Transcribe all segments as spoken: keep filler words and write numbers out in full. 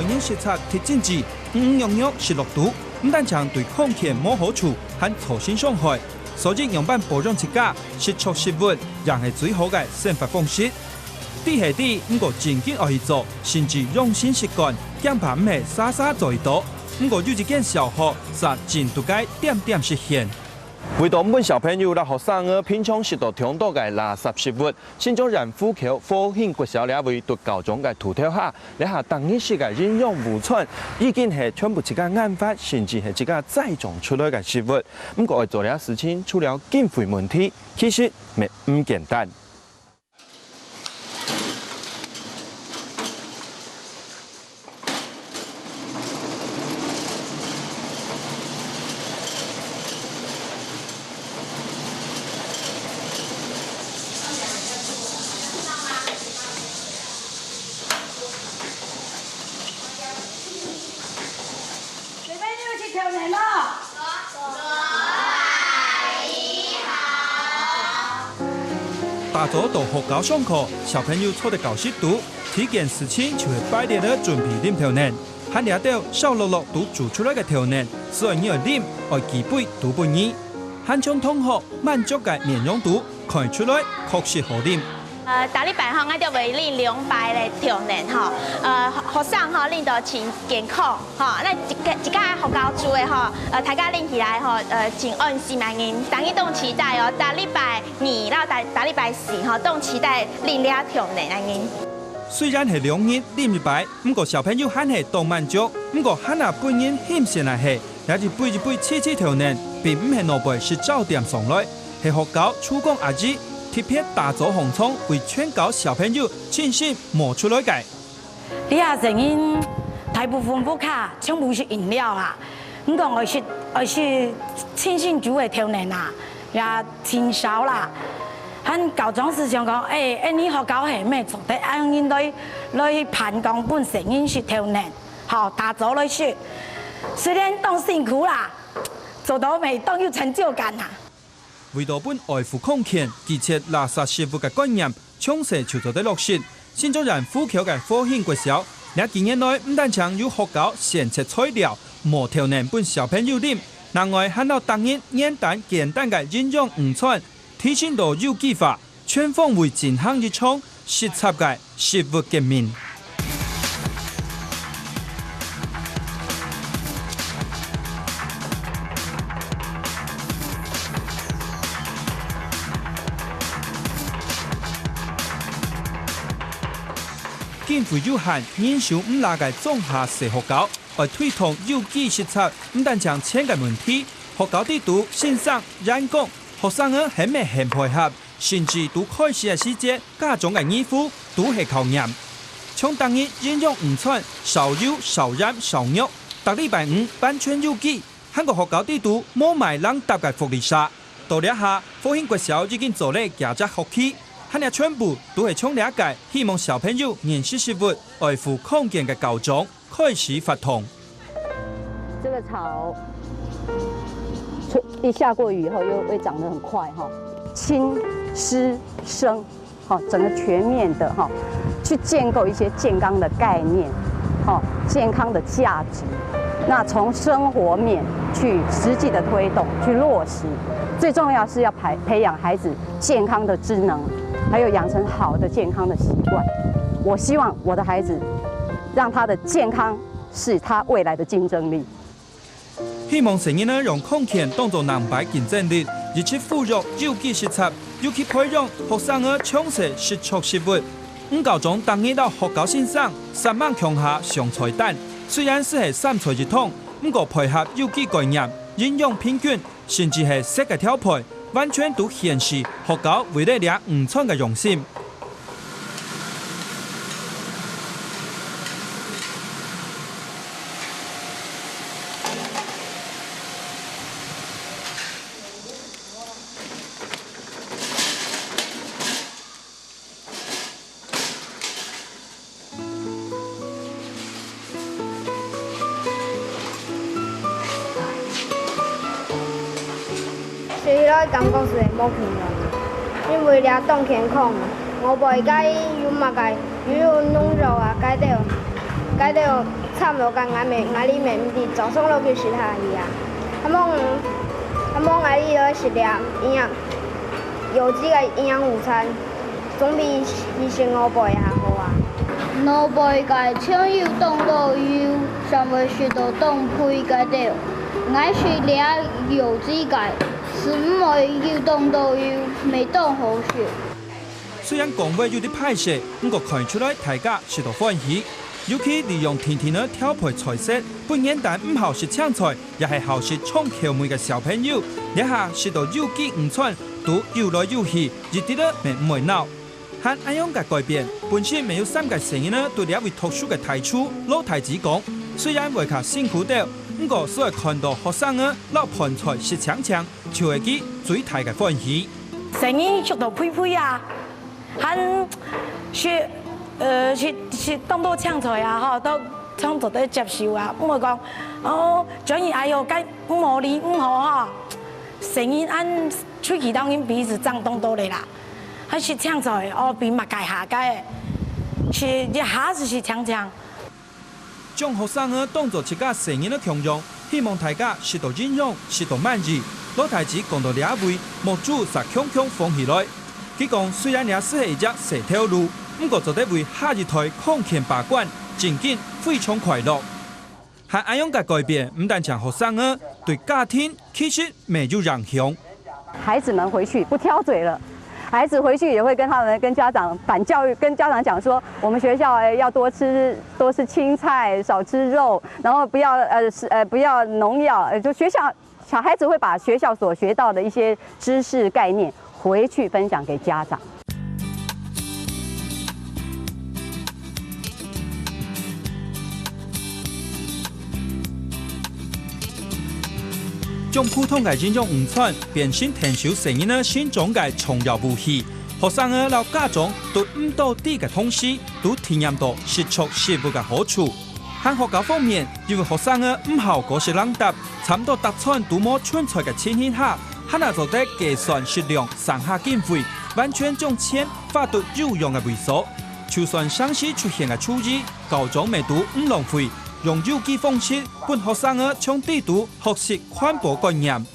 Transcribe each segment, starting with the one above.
人食雜忒精緻，魚魚肉肉食落肚，毋單淨對康健無好處，還造成傷害。所以仰般保養自家，食著食物，正係最好个生活方式。知係知，毋過真經愛去做，甚至養成習慣，驚怕毋係儕儕做得到。毋過有一間小學，煞真都該點點實現。為著毋分小朋友摎學生仔平常食到當多个垃圾食物， 新莊縣府口和興國小這位督導長个督導下，這下逐日食个營養午餐，已經係全部自家研發，甚至係自家栽種出來个食物。毋過愛做這事情，除了經費問題，其實乜毋簡單。 小朋友去跳舞囉！ 打早到學校上課，小朋友坐在教室肚，第一件事情就係排列仔準備啉豆奶。還這兜燒烙烙都煮出來个豆奶，係愛你愛啉，愛幾杯都分你。還像同學滿足个面容肚，看出來確實好啉。呃，逐禮拜吼，𠊎兜會啉兩擺个豆奶吼。呃，學生吼，啉到真健康。 吼，該一家，一家學校煮个吼，呃，大家啉起來吼，呃，真安心恁樣。逐日當期待哦，逐禮拜二摎逐，逐禮拜四吼，當期待啉這豆奶恁樣。雖然係兩日啉一擺，毋過小朋友還係當滿足。毋過還較分人欣羨个係，這一杯一杯細細豆奶，並毋係外背食早點送來，係學校廚工阿姨特別打早䟘床為全校小朋友精心磨出來个。 這下細人大部分屋下全部食飲料啦，毋講愛食，愛食清新煮个豆奶啦，也清燒啦。還校長係想講，欸，欸，你學校係毋係做得恁樣來，來辦公分細人食豆奶，吼，打早來食。雖然當辛苦啦，做到乜當有成就感啊。 為著分愛護康健、拒絕垃圾食物个觀念，從細就做得落實。新莊縣府口个和興國小，這幾年來毋單淨有學校選擇材料，磨豆奶分小朋友啉，另外還摎逐日簡單簡單个營養午餐，提升到有機化，全方位進行一場 實際个食物革命。經費有限、人手毋罅个莊下細學校，愛推動有機食材，毋單淨錢个問題，學校裡肚先生、員工、學生仔係毋係肯配合， 甚至對開始个時節，家長个義務都係考驗。像逐日營養午餐，少油、少鹽、少肉，逐禮拜五完全有機，還過學校裡肚無賣零嗒个福利社。到這下，和興國小已經做了幾隻學期，還這全部都係像這个希望小朋友認識食物、愛護康健个校長 開始發動。這個草，一下過雨以後又會長得很快哈，親、濕、生，哈，整個全面的哈，去建構一些健康的概念，哈，健康的價值。那從生活面去實際的推動、去落實，最重要是要培培養孩子健康的智能，還有養成好的健康的習慣。我希望我的孩子讓他的健康 是他未來的競爭力。希望細人仔用康健當做兩擺競爭力，一直呼籲有機食材，尤其培養學生仔從細食著食物。吳校長逐日摎學校先生煞猛共下上菜單，雖然只係三菜一湯，毋過配合有機概念、營養平均，甚至係色个調配，完全都顯示學校為了這午餐个用心。 食起來感覺係無共樣，因為這當健康啊。外背該有麼个，又有農藥啊，該兜，該兜差毋多講，𠊎乜，𠊎俚乜毋知早上落去食啥去啊。阿望，阿望𠊎俚愛食點營養，有機个營養午餐，總比去食外背較好啊。外背个全有當多油，正會食到當肥个兜。𠊎食這有機个，係毋會有當多油，乜當好食。雖然講話有滴歹勢，毋過看出來大家食到歡喜。尤其利用定定个調配菜色，分原旦毋好食青菜，也係好食重口味个小朋友，這下食到有機午餐，都有來有去，一滴仔乜毋會惱。還恁樣个改變，本身乜有三個細人仔在這位讀書个大厝，老大姊講，雖然會較辛苦兜，毋過所以看到學生仔摎飯菜食淨淨，就係佢最大个歡喜。細人食到肥肥啊，還食，呃，食，食當多青菜啊，吼，都常做得接受啊。毋會講，哦，轉去哎喲，該毋好哩，毋好吼。細人恁喙齒當然比是正當多咧啦。 還食青菜，哦，比麼个下个，食一下就食淨淨。將學生仔當作自家細人仔共樣，希望大家食到營養，食到滿意。老大姊講到這位，目珠煞強強紅起來。佢講，雖然這只係一隻細頭路，毋過做得為下一代康健把關，正經非常快樂。 還恁樣个改變，毋單淨學生仔，對家庭其實乜有影響。孩子們回去不挑嘴了，孩子回去也會跟他們跟家長反教育，跟家長講說，我們學校，呃，要多吃，多吃青菜，少吃肉，然後不要，呃，是，呃，不要農藥，呃，就學校，小孩子會把學校所學到的一些知識概念回去分享給家長。 將普通个營養午餐變成𢯭手細人仔成長个重要武器，學生仔摎家長在毋多知个同時，都體驗到食著食物个好處。 還學校方面，因為學生仔毋好過食零嗒，差毋多逐餐都無剩菜个情形下，還係做得計算食量，省下經費，完全將錢花在有用个位所。就算城市出現个廚藝，校長乜都毋浪費，用有機方式分學生仔從底肚學習環保觀念。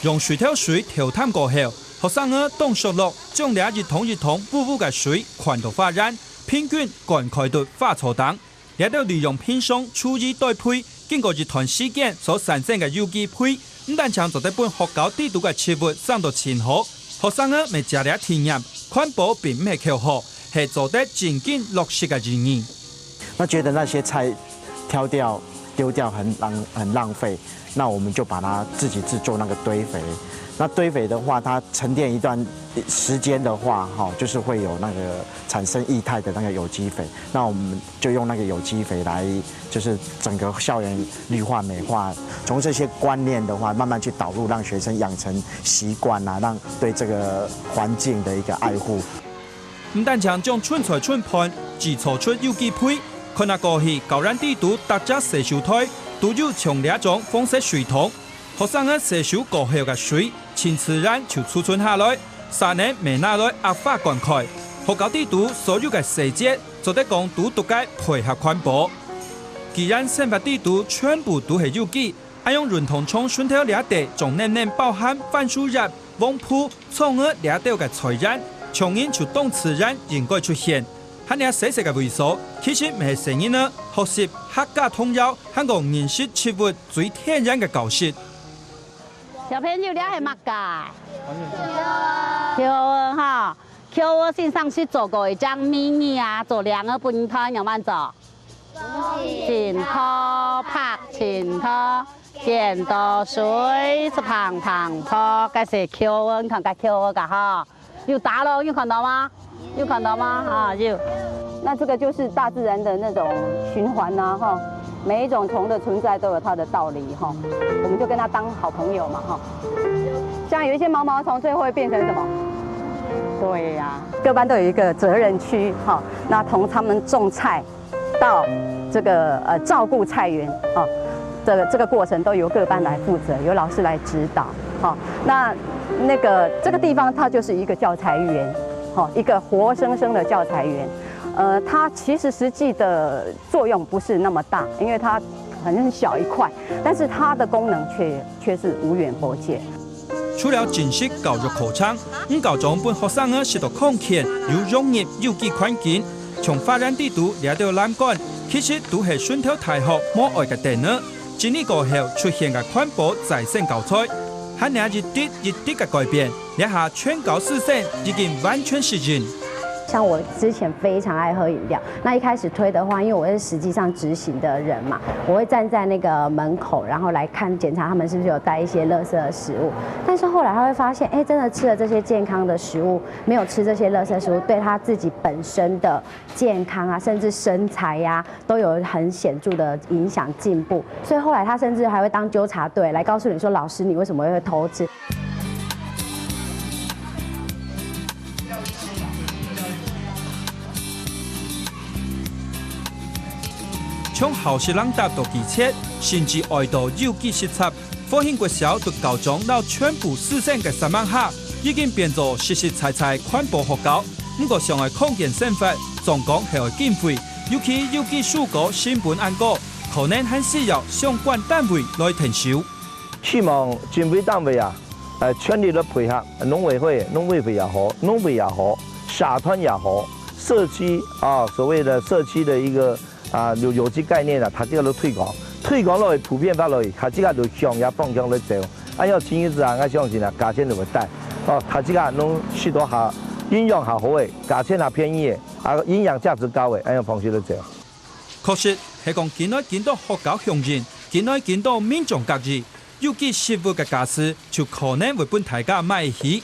用水頭水調淡過後，學生仔當熟絡，將這一桶一桶烏烏个水擐到花園，平均灌溉到花草頂。這兜利用平常廚餘堆肥，經過一段時間所產生个有機肥，毋單淨做得分學校底肚个植物生到真好，學生仔乜借這體驗，環保並毋係口號，係做得真經落實个意義。 那覺得那些菜挑掉、丟掉很浪，很浪費，那我們就把它自己製作那個堆肥。那堆肥的話，它沉澱一段時間的話，哈，就是會有那個產生液態的那個有機肥。那我們就用那個有機肥來，就是整個校園綠化美化。從這些觀念的話，慢慢去導入，讓學生養成習慣啊，讓對這個環境的一個愛護。 毋單淨將剩菜剩飯製造出有機肥，看啊過去校園底肚逐隻洗手台都有像這種紅色水桶。學生仔洗手過後个水，盡自然就儲存下來，續等乜拿來壓花灌溉。學校底肚所有个細節，做得講都獨家配合環保。既然生活底肚全部都係有機，恁樣運動場脣頭這塊，總能能包含番薯葉、黃瓠、 蔥仔這兜个菜園，像人就當自然應該出現。還這細細个位所，其實乜係細人仔學習客家童謠，還過認識植物最天然个教室。小朋友，這係麼个？球仔哈，球仔先生識做過一張迷你啊，做兩個分段，仰般做？ 盡好，拍盡好，撿到水，就砰砰噗，該係球仔，你看該球仔个哈，有打咯，有看到嗎？有看到嗎？啊，有。那這個就是大自然的那種循環吶，哈，每一種蟲的存在都有它的道理，哈，我們就跟它當好朋友嘛，哈。像有一些毛毛蟲，最後會變成什麼？對呀。各班都有一個責任區，哈，那從他們種菜， 到這個，呃，照顧菜園，哦，這個，這個過程都由各班來負責，由老師來指導。好，那那个这个地方它就是一个教材园，好，一个活生生的教材园。呃，它其实实际的作用不是那么大，因为它很小一块，但是它的功能却却是无远弗届。除了正式教育課程，吳校長分學生仔識到康健有融入有機環境，像發展地圖這兜欄杆，其實都係順頭大學無愛个點仔。整理過後出現个環保再生教材，還有一滴一滴个改變，這下全校師生已經完全適應。像我之前非常爱喝饮料，那一开始推的话，因为我是实际上执行的人嘛，我会站在那个门口，然后来看检查他们是不是有带一些垃圾的食物。但是后来他会发现，哎，真的吃了这些健康的食物，没有吃这些垃圾食物，对他自己本身的健康啊，甚至身材呀、都有很显著的影响进步。所以后来他甚至还会当纠察队来告诉你说，老师，你为什么会偷吃？從好食冷答到機車，甚至愛到有機食材，復興國小對校長摎全部師生个煞猛下，已經變做實實在在環保學校。毋過想愛康健生活，總講係愛經費，尤其有機蔬果成本恁高，可能還需要相關單位來𢯭手。 希望經費單位啊，呃，全力來配合農委會、農委會也好，農委也好，社團也好，社區啊，所謂的社區的一個啊有有機概念啊，大家來推廣，推廣落去普遍化落去，大家就向這方向來走。恁樣親子啊，𠊎相信啊，價錢就會低。哦，大家攏食到較營養較好个，價錢較便宜个，啊營養價值高个，恁樣方式來走。確實係講緊愛緊到學校響應，緊愛緊到民眾合意， 有機食物个價數就可能會分大家買起。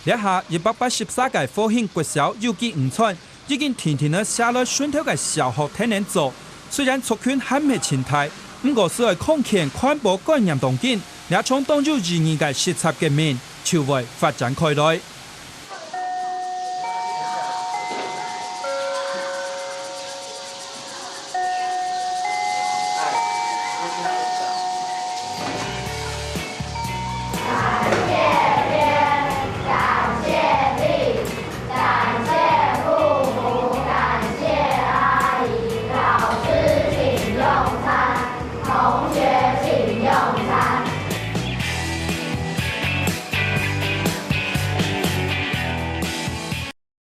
這下一百八十三个復興國小有機五餐已經定定仔寫來脣頭个小學天天做，雖然族群還毋係盡大，毋過係愛康健環保觀念當中，這場當有意義个食材革命就會發展開來。